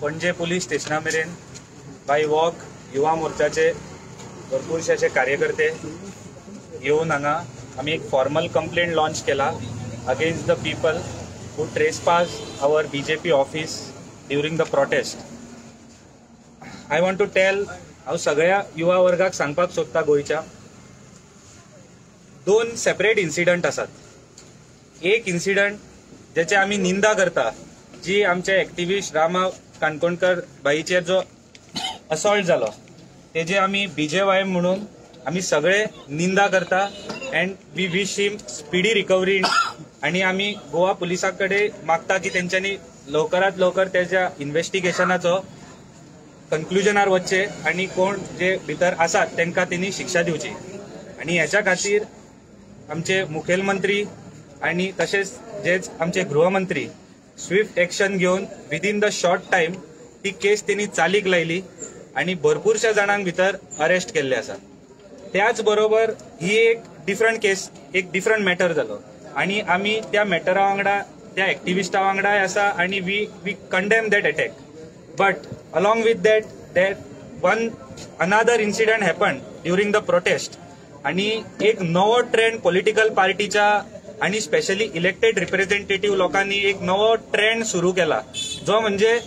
Panaji police स्टेशना मेरेन बाय walk युवा मोर्चाचे भरपूरशे अशे कार्यकर्ते येवन हांगा आमी एक फॉर्मल कंप्लेंट लॉन्च केला against the people who trespass our BJP office during the protest. I want to tell, हांव सगळ्या युवा वर्गाक सांगपाक सोदता, गोंयच्या दोन सेपरेट इन्सिडंट आसात. एक इन्सिडंट ज्याची आमी निंदा करता, जी आमचे एक्टिविस्ट रामा काणकोणकर बाईचेर जो असॉल्ट जालो, तेजे आमी बीजेवायएम म्हणून आमी सगळे निंदा करता and we wish him speedy recovery. आणि आमी गोवा पुलिसां कडेन मागता की तेंच्यांनी लवकरात लवकर तेज्या इन्व्हेस्टिगेशनाचो कन्क्लुजनार वचचे आणि कोण जे भितर आसात तांकां तेणी शिक्षा दिवची. आणि ह्याच्या खातीर आमचे मुखेलमंत्री आणि तशेंच जेच आमचे गृहमंत्री स्विफ्ट एक्शन घेवन विदीन the short time ती केस तेणी चालीक लायली आणि भरपूरश्या जाणांक भितर अरेस्ट केल्ले आसा. त्याच बरोबर ही एक डिफरंट केस, एक डिफरंट मॅटर जालो आणि आमी त्या मॅटरा वांगडा, त्या एक्टिविस्टा वांगडाय आसा आणि we condemn that attack. But along with that, that one another incident happen during the protest आणि एक नवो ट्रेंड पॉलिटिकल पार्टीच्या आणि स्पेशली इलेक्टेड रिप्रेझेंटेटिव्ह लोकांनी एक नवो ट्रेंड सुरू केला, जो म्हणजे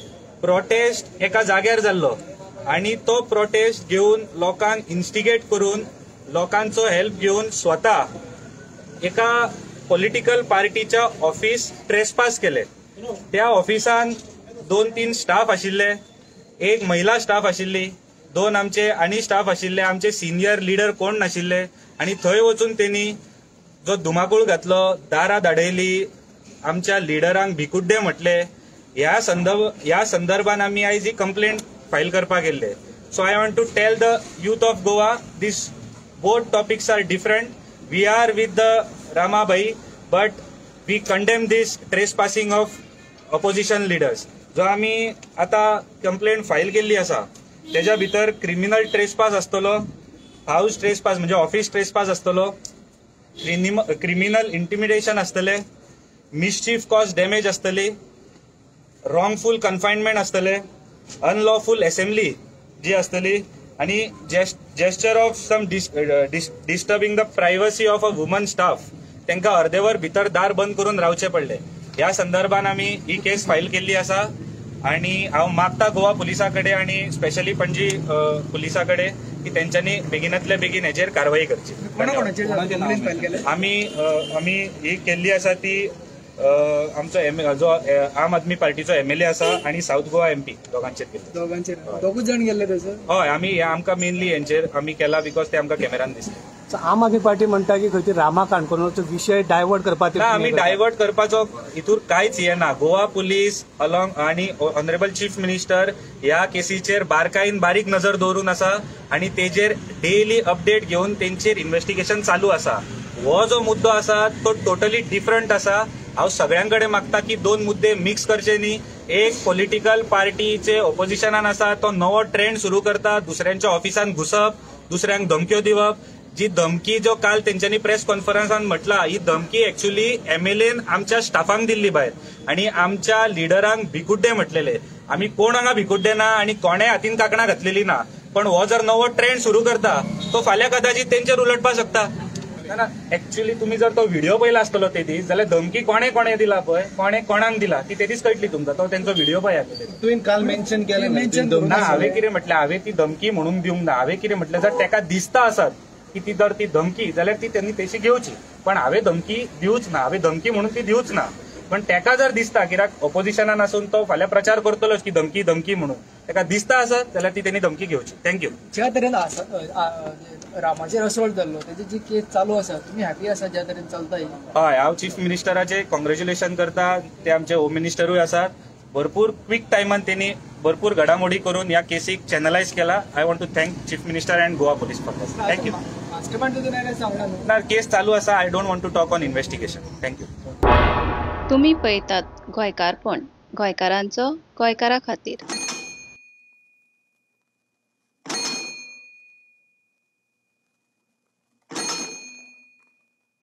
प्रोटेस्ट एका जाग्यार जाल्लो आणि तो प्रोटेस्ट घेवन लोकांक इन्स्टिगेट करून, लोकांचो हेल्प घेवन स्वता एका पॉलिटिकल पार्टीच्या ऑफिस ट्रेसपास केले. त्या ऑफिसान 2-3 स्टाफ आशिल्ले, एक महिला स्टाफ आशिल्ली, 2 आमचे आनी स्टाफ आशिल्ले, आमचे सिनियर लिडर कोण नाशिल्ले. आनी थंय वचून तेणी जो धुमाकूळ घातलो, दारां धाडयली, आमच्या लिडरांक भिकुड्डे म्हटले. ह्या संदर्भान आमी आयज ही कंप्लेंट फायल करपाक गेल्ले. So I want to tell the youth of Goa, this both topics are different. We are with the Rama bhai, but we condemn this trespassing of opposition leaders. जो आमी आता कंप्लेंट फायल केल्ली आसा तेज्या भितर criminal trespass आसतलो, house trespass म्हणजे office trespass आसतलो, क्रिमिनल इंटिमिडेशन आसतले, मिसचीफ कॉज डॅमेज आसतली, रॉंगफूल कन्फायनमेंट आसतले, अनलॉफूल असेंब्ली जी आसतली आणि gesture of some disturbing the privacy of a woman staff. तांकां अर्देवर भितर दार बंद करून रावचे पडले. ह्या संदर्भान आमी ही केस फायल केल्ली आसा आणि हांव मागता गोवा पुलिसां कडेन आणि स्पेशली पणजी पुलिसां कडेन की तेंच्यांनी बेगिनातल्या बेगीन हेचेर कारवाई करची. आमी आमी ही केल्ली आसा ती आमचो जो आम आदमी पार्टीचो एमएलए आसा आणि साऊथ गोवा एमपी दोगांचेर केल्ले. दोगांचेर दोगूच जाण गेल्ले थंयसर? हय, आमी आमकां मेनली हेंचेर आमी केला because ते आमकां कॅमेरान दिसले. आम आदमी पार्टी म्हणटा की खंय तरी रामा काणकोणचो विशय डायवर्ट करपाक. ना, आमी डायवर्ट करपाचो हितूर कांयच हें ना. गोवा पुलीस अलॉंग आणि ऑनरेबल चीफ मिनिस्टर ह्या केसीचेर बारकायेन बारीक नजर दवरून आसा आणि तेजेर डेली अपडेट घेवन तेंचेर इन्व्हेस्टिगेशन चालू आसा. हो जो मुद्दो आसा तो टोटली डिफरंट आसा. हांव सगळ्यां कडेन मागता की दोन मुद्दे मिक्स करचे न्ही. एक पॉलिटिकल पार्टीचे ऑपोजिशनान आसा तो नवो ट्रेंड सुरू करता, दुसऱ्यांच्या ऑफिसान घुसप, दुसऱ्यांक धमक्यो दिवप. जी धमकी जो काल तेंच्यांनी प्रेस कॉन्फरन्सान म्हटला, ही धमकी एक्च्युअली एमएलएन आमच्या स्टाफांक दिल्ली भायर आणि आमच्या लिडरांक भिकुड्डे म्हटलेले. आमी कोण हांगा भिकुड्डे ना आणि कोणें हातीन कांकणां घातलेली ना, पण हो जर नवो ट्रेंड सुरू करता तो फाल्यां कदाचित तेंचेर उलटपाक शकता. ना, एक्च्युअली तुम्ही जर तो व्हिडिओ पळयला आसतलो ते दीस जाल्यार धमकी कोणे कोणे दिला पळय, कोणे कोणाक दिला ती ते दीस कळटली तुमकां. तो तेंचो व्हिडिओ पळयात. तुवें काल मेन्शन केलें ना, हांवें कितें म्हटलें, हांवें ती धमकी म्हणून दिवंक ना. हांवें कितें म्हटलें, जर तेका दिसता आसत की ती जर ती धमकी जाल्यार ती त्यांनी तशी घेवची, पण हांवें धमकी दिवच ना, हांवें धमकी म्हणून ती दिवच ना. पण तेका जर दिसता कित्याक ऑपोजिशनान आसून तो फाल्यां प्रचार करतलोच की धमकी धमकी म्हणून, तेका दिसता आसत जाल्यार ती तेणी धमकी घेवची. Thank you. ज्या तरेन रामाचेर असॉल्ट जाल्लो तेजी जी केस चालू आसा, तुमी हॅपी आसा ज्या तरेन चलता? हय, हांव चीफ मिनिस्टराचे कॉंग्रेच्युलेशन करता. ते आमचे होम मिनिस्टरूय आसात. भरपूर क्विक टायमान तेणी भरपूर घडामोडी करून ह्या केसीक चॅनलायज केला. I want to thank chief minister and Goa police for that. Thank you. ना, केस चालू आसा. I don't want to talk on investigation. Thank you. तुम्ही पळयतात गोंयकारपण, गोंयकारांचो गोंयकारा खातीर.